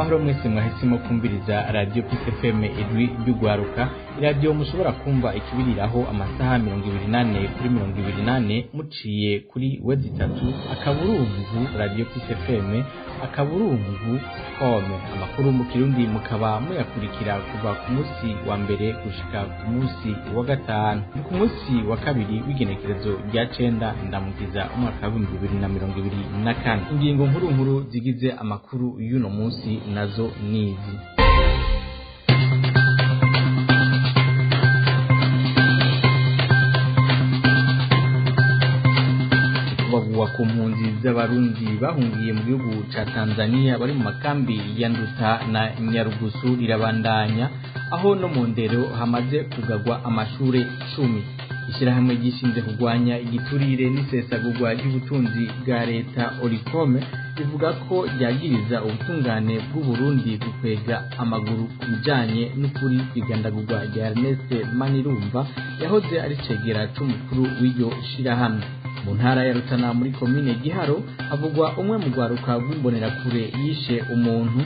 Amahoro mwese mwahisemo kumviriza Radio Peace FM, ijwi ry'ugwaruka, iradiyo mushobora kumva ikibiriraho amasaha 24 kuri 24 muciye kuri w3.radiopeacefm.com. Amakuru mu Kirundi mukaba muyakurikira kuva ku munsi wa mbere gushika ku munsi wa gatanu. Ku munsi wa kabiri w'igenekerezo rya 9 Ndamukiza umwaka wa 2024. Ingingo nkuru nkuru zigize amakuru y'uno munsi nazo nizi: Kubagwa ku mpunzi z'Abarundi bahungiye mu gihugu ca Tanzania bari mu makambi ya Nduta na Nyarugusu rirabandanya, aho no mu ndero hamaze kugagwa amashure 10. Ishyirahamwe ryishinze kurwanya igiturire n'isesagurwa ry'ubutunzi bwa leta Orikome rivuga ko ryagiriza ubutungane bw'Uburundi gukwega amaguru ku bijanye n'ukuri kw'igandagurwa rya Ernest Manirumva yahoze ari cegera c'umukuru w'iryo shirahamwe. Mu ntara ya Rutana muri komine Giharo havugwa umwe mu rwaruka rw'imbonerakure yishe umuntu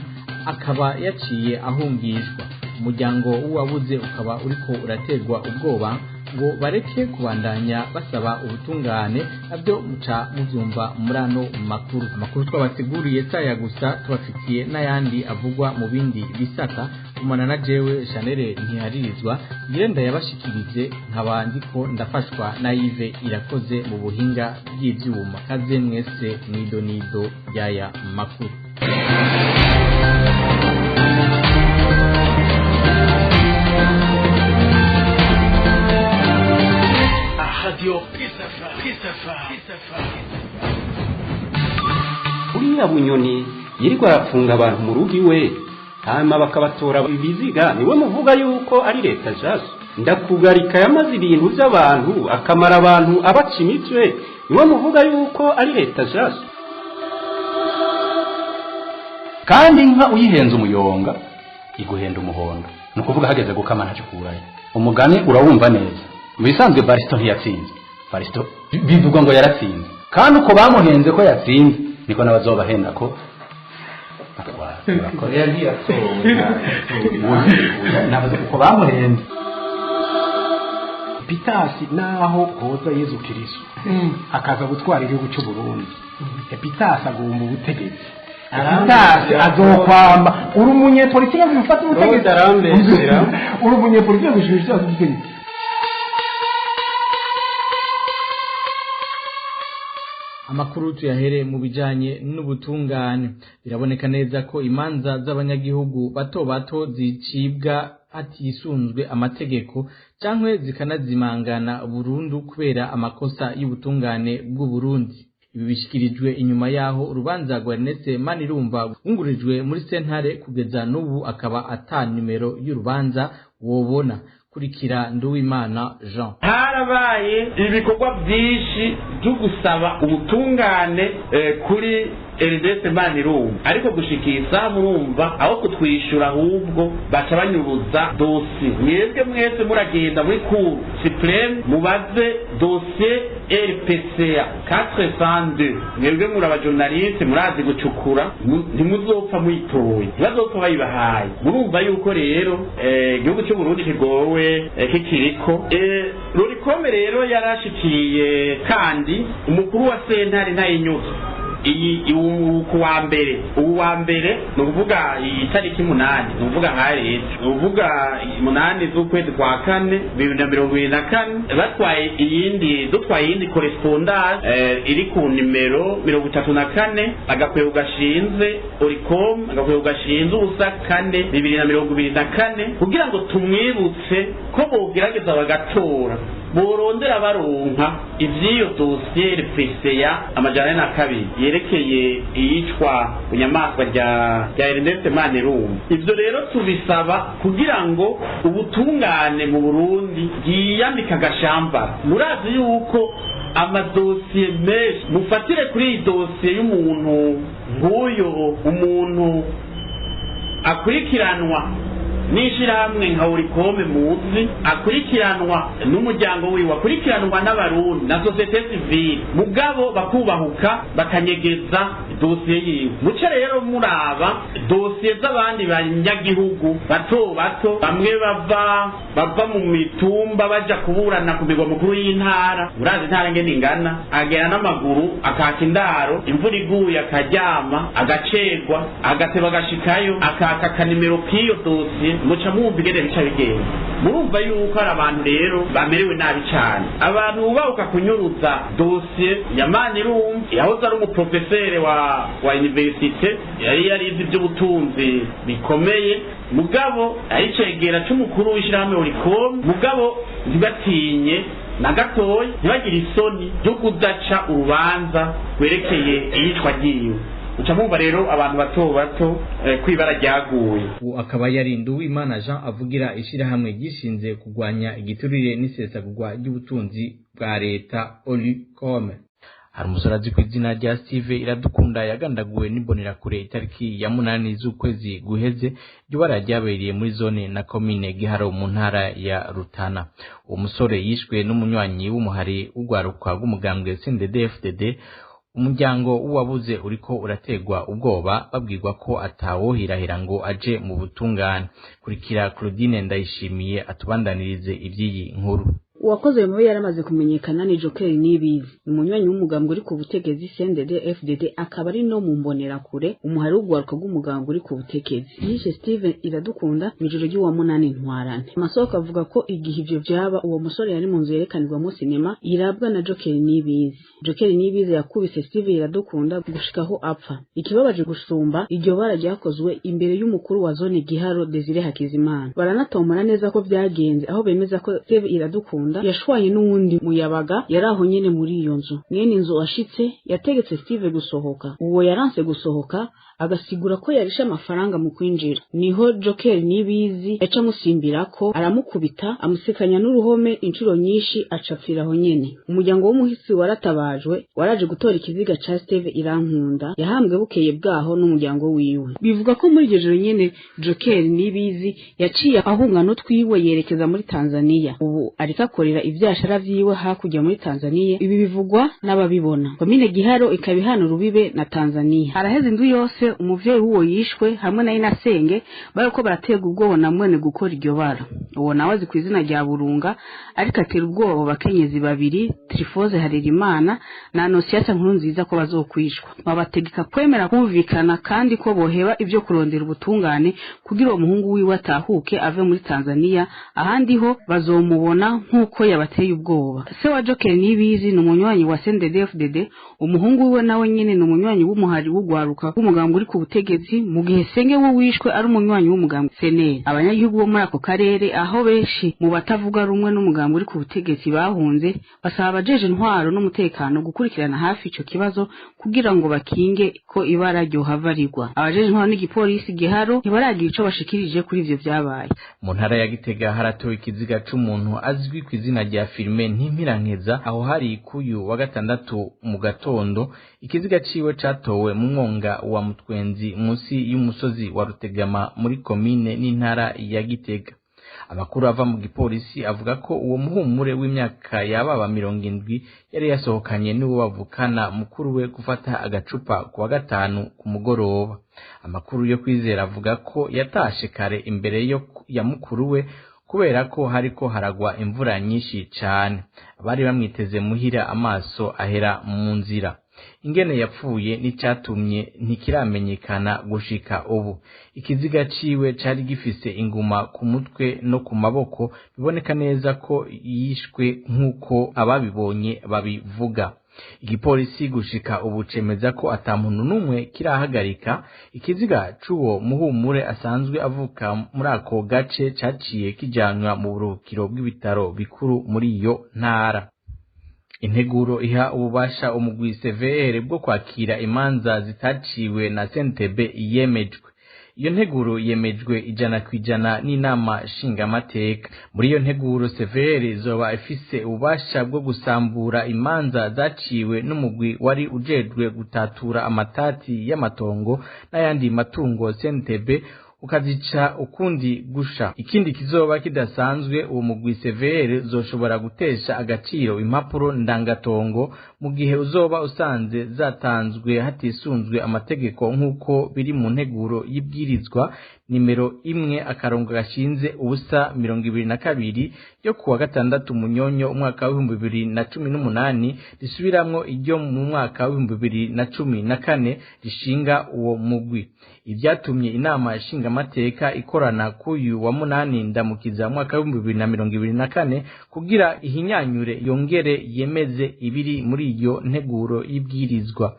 akaba yaciye ahungishwa. Umuryango w'uwabuze ukaba uriko uraterwa ubwoba ngo bareke kubandanya basaba ubutungane, nabyo muca muvyumva muri ano makuru. Amakuru twabateguriye saya gusa, tubafitiye n'ayandi avugwa mu bindi bisata. Umana na jewe Chanel Ntiharirizwa ngire yabashikirize, nkaba ndiko ndafashwa na Yves Irakoze mu buhinga bw'ivyuma. Kaze mwese mwido nido ry'aya makuru. Radio Peace FM, Peace FM, Peace FM. Uriya Bunyoni yirirwa arapfunga abantu mu rugo iwe, hanyuma bakabatora ibiziga, niwe muvuga yuko ari leta jaso. Ndakugarika yamaze ibintu by'abantu akamara abantu abaca imitwe, niwe muvuga yuko ari leta jaso. Kandi inka uyihenze umuyonga iguhenda umuhondo, ni ukuvuga hageze gukama ntacyo ukurayo. Umugani urawumva neza. Mu bisanzwe Barisito ntiyatsinze, Barisito bivugwa ngo yaratsinze, kandi uko bamuhenze ko yatsinze niko n'abazobahenda ko batwara. Korea ntiyatowe. Navuze uko bamuhenze. Epitasi naho hoza Yezu Kristo akaza gutwara igihugu cy'u Burundi, Epitasi agomba ubutegetsi, Epitasi azokwamba. Uri umunyepolitike gufata ubutegetsi, uri umunyepolitike gushusha ubutegetsi. Amakuru tuyahere mu bijanye n'ubutungane. Biraboneka neza ko imanza z'abanyagihugu bato bato zicibwa hatisunzwe amategeko canke zikanazimangana burundu kubera amakosa y'ubutungane bw'Uburundi. Ibi bishikirijwe inyuma yaho urubanza rwa Ernest Manirumva rwungururijwe muri sentare, kugeza n'ubu akaba ata nimero y'urubanza wobona. Kurikira Nduwimana Jean. Harabaye ibikorwa byinshi byo gusaba ubutungane kuri Ernest Manirumva, ariko gushikisa murumva aho kutwishyura ahubwo baca banyuruza dossier. Mwebwe mwese muragenda muri cour supreme mubaze dossier RPCA 402. Mwebwe muri abajournaliste murazi gucukura, ntimuzopfa muyitoye, ntibazopfa bayibahaye. Murumva yuko rero igihugu cy'u Burundi kigowe kikiriko. Rurikome rero yarashikiye kandi umukuru wa sentare ntayinyuzwe. Iyi ku wa mbere, ubu wa mbere ni ukuvuga itariki 8, ni ukuvuga hari ejo, ni ukuvuga 8 z'ukwezi kwa 4 2024, batwaye iyindi, dutwaye iyindi correspondance iri ku nimero 34 agakwego gashinze Oricom agakwego gashinze ubusa 4 2024, kugira ngo tumwibutse ko bogerageza bagatora borondera baronka ivy'iyo dosiye RPCA 402 yerekeye iyicwa bunyamaswa rya Ernest Manirumva. Ivyo rero tubisaba kugira ngo ubutungane mu Burundi bwiyambika agashambara. Murazi yuko amadosiye menshi, mufatire kuri iyi dosiye y'umuntu nk'uyo, umuntu akurikiranwa n'ishirahamwe nka Orikome muzi, akurikiranwa n'umuryango wiwe, akurikiranwa n'abarundi na société civile, mugabo bakubahuka bakanyegeza dosiye yiwe. Muce rero muraba dosiye z'abandi banyagihugu bato bato, bamwe bava mu mitumba baja kuburana ku migwa mukuru y'intara. Urazi intara ngene ingana, agera n'amaguru akaka indaro, imvura iguye akaryama, agacegwa, agateba agashikayo, akaka akanimero k'iyo dosiye. Muca mwumva ingene bica bigenda. Murumva yuko hari abantu rero bamerewe nabi cane, abantu bubahuka kunyuruza dosiye ya Manirumva, yahoze ari umuprofesere wa université, yari yarize ivy'ubutunzi bikomeye, mugabo ari cegera c'umukuru w'ishirahamwe Oricom, mugabo ntibatinye na gatoya, ntibagire isoni ryo kudaca urubanza rwerekeye iyicwa ryiwe. Uca mwumva rero abantu bato bato kwibara ryaguye. Uwo akaba yari Nduwimana Jean avugira ishirahamwe gishinze kugwanya igiturire n'isesagurwa ry'ubutunzi bwa leta Olicom. Hari umusore azwi ku izina rya Steve Iradukunda yagandaguwe n'imbonerakure itariki ya 8 z'ukwezi guheze. Iryo bara ryabereye muri zone na komine Giharo mu ntara ya Rutana. Uwo musore yishwe n'umunywanyi w'umuhari w'urwaruka rw'umugambwe CNDD-FDD. Umuryango w'uwabuze uriko urategwa ubwoba, babwirwa ko atawohirahira ngo aje mu butungane. Kurikira Claudine Ndayishimiye atubandanirize ivy'iyi nkuru. Uwakoze mubi yaramaze kumenyekana ni Joker Nibizi, umunywanyi w'umugambwe uri ku butegetsi CNDD FDD, akaba ari no mu mbonerakure umuhari w'ugwaruka rw'umugambwe uri ku butegetsi. Yishe Steven Iradukunda mw'ijoro ry'uwa 8 Ntwarante. Amasoko avuga ko igihe ivyo vyaba uwo musore yari mu nzu yerekanirwamo sinema irabwa na Joker Nibizi. Joker Nibizi yakubise Steven Iradukunda gushikaho apfa. Ikibabaje gusumba, iryo bara ryakozwe imbere y'umukuru wa zone Giharo Desire Hakizimana. Baranatomora neza ko vyagenze, aho bemeza ko Steven Iradukunda yashwanye n'uwundi muyabaga yari aho nyene muri iyo nzu. Mwene inzu washitse yategetse Steve gusohoka, uwo yaranse gusohoka agasigura ko yarishe amafaranga mu kwinjira. Niho Joker Nibizi yaca amusimbirako aramukubita, amusekanya n'uruhome inshuro nyinshi, acapfira aho nyene. Umuryango w'umuhisi waratabajwe, waraje gutora ikiziga ca Steve Irankunda yahambwe bukeye bwaho n'umuryango wiwe. Bivuga ko muri iryo joro nyene Joker Nibizi yaciye ahunga n'utwiwe yerekeza muri Tanzania. Ubu ariko akorera ivyashara vyiwe hakurya muri Tanzania. Ibi bivugwa n'ababibona. Komine Giharo ikaba ihana urubibe na Tanzania. Haraheze indwi yose umuvyeyi w'uwo yishwe hamwe na Inasenge bariko baraterwa ubwoba na mwene gukora iryo bara. Uwo nawe azi ku izina rya Burunga, ariko atera ubwoba abo bakenyezi babiri Trifoze Harerimana na Anosiata Nkurunziza ko bazokwishwa. Babategeka kwemera kumvikana kandi ko boheba ivyo kurondera ubutungane kugira uwo muhungu wiwe atahuke ave muri Tanzania, ahandi ho bazomubona nk'uko yabateye ubwoba. Se wa Joker Nibizi ni umunywanyi wa CNDD-FDD, umuhungu wiwe nawe nyene ni umunywanyi w'umuhari w'ugwaruka w'umugambwe uri ku butegetsi, mu gihe senge we wishwe ari umunywanyi w'umugambwe CNL. Abanyagihugu bo muri ako karere, aho benshi mu batavuga rumwe n'umugambwe uri ku butegetsi bahunze, basaba abajeje intwaro n'umutekano gukurikirana hafi ico kibazo kugira ngo bakinge ko ibara ryohava rigwa. Abajeje intwaro n'igipolisi Giharo ntibaragira ico bashikirije kuri ivyo vyabaye. Mu ntara ya Gitega haratowe ikiziga c'umuntu azwi ku izina rya Firme Ntimpirankeza, aho hari kuyu wa gatandatu mu gatondo. Ikiziga ciwe catowe mu mwonga wa Mutwenzi munsi y'umusozi wa Rutegama muri komine n'intara ya Gitega. Amakuru ava mu gipolisi avuga ko uwo muhumure w'imyaka yababa 70 yari yasohokanye n'uwo bavukana mukuru we gufata agacupa ku wa gatanu ku mugoroba. Amakuru yo kwizera avuga ko yatashe kare imbere ya mukuru we kubera ko hariko haragwa imvura nyinshi cane. Abari bamwiteze muhira amaso ahera mu nzira. Ingene yapfuye n'icatumye ntikiramenyekana gushika ubu. Ikiziga ciwe cari gifise inguma ku mutwe no ku maboko, biboneka neza ko yishwe nk'uko ababibonye babivuga. Igipolisi gushika ubu cemeza ko ata muntu n'umwe kirahagarika. Ikiziga c'uwo muhumure asanzwe avuka muri ako gace caciye kijanwa mu buruhukiro bw'ibitaro bikuru muri iyo ntara. Integuro iha ububasha umugwi CVR bwo kwakira imanza zitaciwe na CNTB yemejwe. Iyo nteguro yemejwe 100% n'inama nshingamateka. Muri iyo nteguro CVR izoba ifise ububasha bwo gusambura imanza zaciwe n'umugwi wari ujejwe gutatura amatati y'amatongo n'ayandi matungo CNTB, ukazica ukundi gusha. Ikindi kizoba kidasanzwe, uwo mugwi CVR uzoshobora gutesha agaciro impapuro ndangatongo mu gihe uzoba usanze zatanzwe hatisunzwe amategeko, nk'uko biri mu nteguro y'ibwirizwa nimero 1-022 yo kuwa 6 Munyonyo umwaka wa 2018, risubiramwo iryo mu mwaka wa 2014 rishinga uwo mugwi. Ibyatumye inama nshingamateka ikorana kuyu wa 8 Ndamukiza mwaka wa 2024 kugira ihinyanyure yongere yemeze ibiri muri iyo nteguro y'ibwirizwa.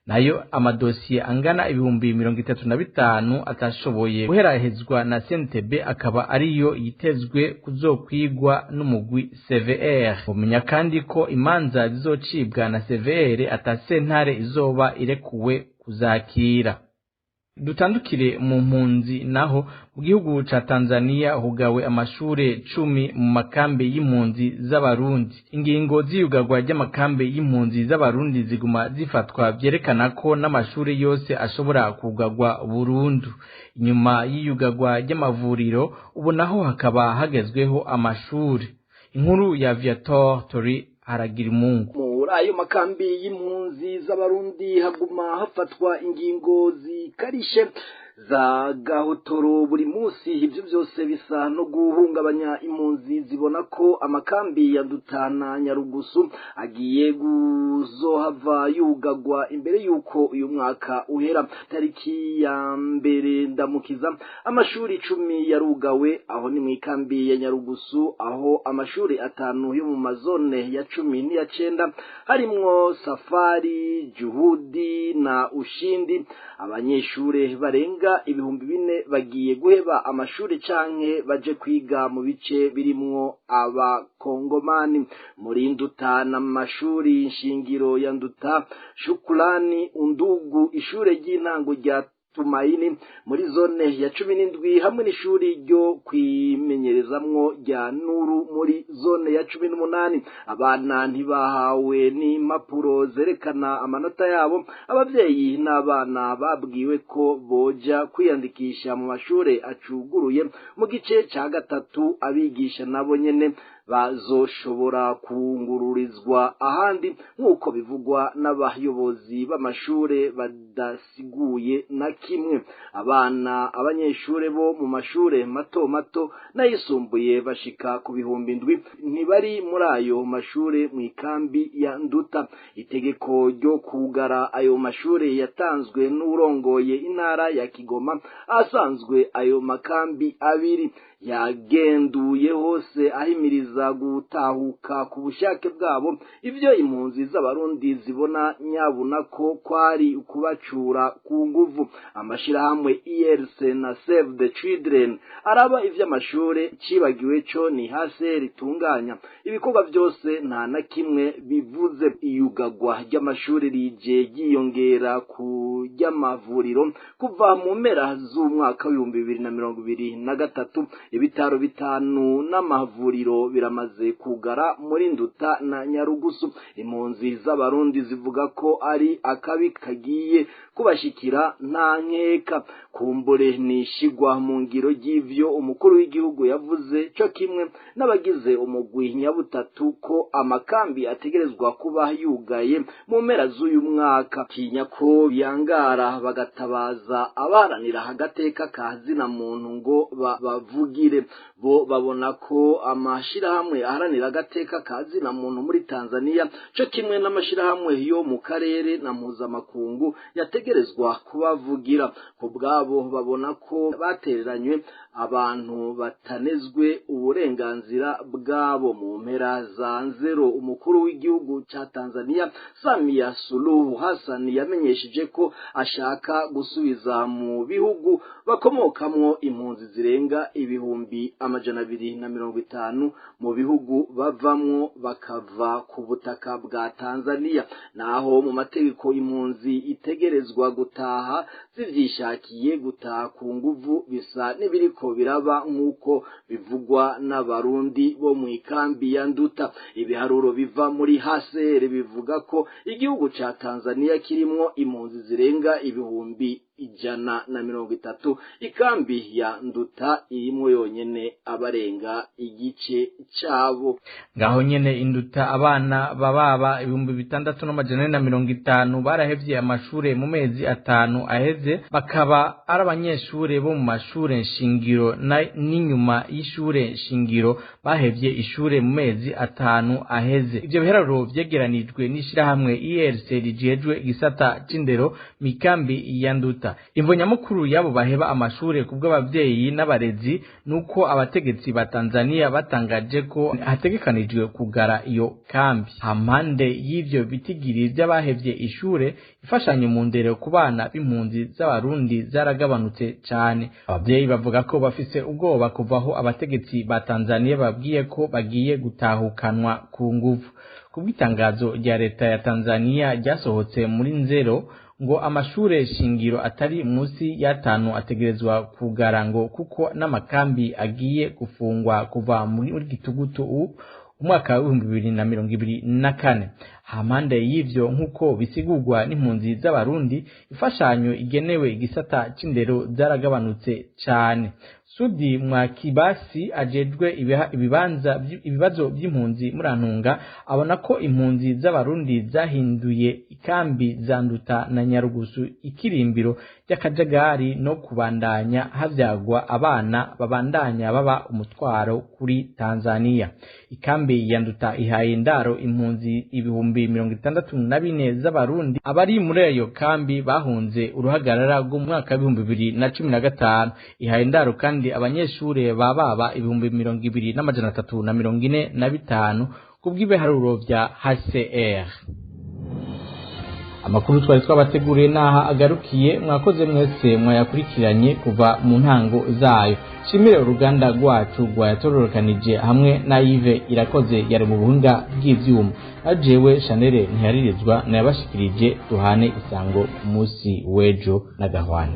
Nayo amadosiye angana 35,000 atashoboye guherahezwa na CNTB akaba ariyo yitezwe kuzokwigwa n'umugwi CVR. Umenya kandi ko imanza zizocibwa na CVR atasentare izoba irekuwe kuzakira. Dutandukire mu mpunzi naho. Mu gihugu ca Tanzania hugawe amashure 10 mu makambi y'impunzi z'Abarundi. Ingingo z'iyugarwa ry'amakambi y'impunzi z'Abarundi ziguma zifatwa, vyerekana ko n'amashure yose ashobora kugarwa burundu. Inyuma y'iyugarwa ry'amavuriro, ubu naho hakaba hagezweho amashure. Inkuru ya Viator Tori Haragira Mungu. Muri ayo makambi y'impunzi z'Abarundi haguma hafatwa ingingo zikarishe za gahotoro buri munsi. Ibyo byose bisa no guhungabanya impunzi zibona ko amakambi ya Nduta na Nyarugusu agiye kuzohava yugagwa imbere y'uko uyu mwaka uhera. Tariki ya 1 Ndamukiza amashuri 10 yarugawe, aho ni mu ikambi ya Nyarugusu, aho amashuri 5 yo mu mazone ya 10 n'iya 9 harimwo Safari, Juhudi na Ushindi. Abanyeshure barenga 4,000 bagiye guheba amashuri canke baje kwiga mu bice birimwo Abakongomani. Muri Nduta n'amashuri nshingiro ya Nduta, Shukulani, Undugu, ishure ry'intango rya Tumaini muri zone ya 17 hamwe n'ishuri ryo kwimenyerezamwo rya Nuru muri zone ya 18. Abana ntibahawe n'impapuro zerekana amanota yabo. Abavyeyi n'abana babwiwe ko boja kwiyandikisha mu mashure acuguruye mu gice ca 3. Abigisha nabo nyene bazoshobora kungururizwa ahandi, nk'uko bivugwa n'abayobozi b'amashure badasiguye na kimwe. Abana abanyeshure bo mu mashure mato mato n'ayisumbuye bashika ku 7,000 ntibari muri ayo mashure mu ikambi ya Nduta. Itegeko ryo kugara ayo mashure yatanzwe n'urongoye intara ya Kigoma asanzwe ayo makambi abiri yagenduye hose ahimiriza gutahuka ku bushake bwabo. Ibyo impunzi z'Abarundi zibona nyabuna ko kwari ukubacura ku nguvu. Amashirahamwe IRC na Save the Children araba ivy'amashure, cibagiwe co ni hase ritunganya ibikorwa byose nta na kimwe bivuze. Iyugagwa ry'amashuri rije ryiyongera ku ry'amavuriro. Kuva mu mpera z'umwaka w'2023 ibitaro 5 n'amavuriro biramaze kugara muri Nduta na Nyarugusu. Impunzi z'Abarundi zivuga ko ari akabi kagiye kubashikira nta nkeka. Kumbure nishigwa mu ngiro ry'ivyo umukuru w'igihugu yavuze cyo kimwe n'abagize umugwi nyabutatu ko amakambi ategerezwa kuba yugaye mu mpera z'uyu mwaka. Tinya ko yangara bagatabaza abaharanira agateka ka zina muntu ngo bavugire. Bo babona ko amashirahamwe aharanira agateka ka zina muntu muri Tanzania cyo kimwe n'amashirahamwe yo mu karere na mpuzamakungu yategerezwa kubavugira. Ku bwabo babona ko batereranywe, abantu batanezwe uburenganzira bwabo. Mu mpera za nzero umukuru w'igihugu ca Tanzania Samia Suluhu Hassan yamenyesheje ko ashaka gusubiza mu bihugu bakomokamwo impunzi zirenga 250,000 mu bihugu bavamwo bakava ku butaka bwa Tanzania. Naho mu mategeko impunzi itegerezwa gutaha zivyishakiye, gutaha ku nguvu bisa n'ibiriko biraba nk'uko bivugwa n'Abarundi bo mu ikambi ya Nduta. Ibiharuro biva muri HCR bivuga ko igihugu ca Tanzania kirimwo impunzi zirenga 130. Ikambi ya Nduta irimwo yonyene abarenga igice cabo. Ngaho nyene Induta, abana bababa 6450 barahevye amashure mu mezi 5 aheze, bakaba ari abanyeshure bo mu mashure nshingiro n'inyuma y'ishure nshingiro bahevye ishure mu mezi 5 aheze. Ivyo biharuro vyegeranijwe n'ishirahamwe IRC rijejwe igisata c'indero mikambi ya Nduta. Imvo nyamukuru yabo baheba amashure kubw'abavyeyi n'abarezi nuko abategetsi ba Tanzania batangaje ko hategekanijwe kugara iyo kambi. Hampande y'ivyo bitigiri vy'abahevye ishure, imfashanyo mu ndero ku bana b'impunzi z'Abarundi zaragabanutse cane. Abavyeyi bavuga ko bafise ubwoba kuvaho abategetsi ba Tanzania babwiye ko bagiye gutahukanwa ku nguvu. Kubw'itangazo rya leta ya Tanzania ryasohotse muri Nzero, ngo amashure shingiro atari munsi y'atanu ategerezwa kugara, ngo kuko n'amakambi agiye gufungwa kuva muri gitugutu umwaka wa 2024. Hampande y'ivyo, nk'uko bisigurwa n'impunzi z'Abarundi, imfashanyo igenewe igisata c'indero zaragabanutse cane. Sudi Mwakibasi ajejwe ibibanza ibibazo by'impunzi murantunga abona ko impunzi z'Abarundi zahinduye ikambi za Nduta na Nyarugusu ikirimbiro ry'akajagari no kubandanya havyagwa abana babandanya baba umutwaro kuri Tanzania. Ikambi ya Nduta ihaye indaro impunzi 64,000 z'Abarundi. Abari muri ayo kambi bahunze uruhagarara rw'umwaka 2015. Ihaye indaro kandi abanyeshure bababa 20,345 kubw'ibiharuro vya HCR. Amakuru twari twabateguriye naha agarukiye. Mwakoze mwese mwayakurikiranye kuva mu ntango zayo. Shimire uruganda rwacu rwayatororokanije hamwe na Yves Irakoze yari mu buhinga bw'ivyuma. Ajewe Chanel Ntiharirizwa nayabashikirije. Duhane isango ku munsi w'ejo na gahwane.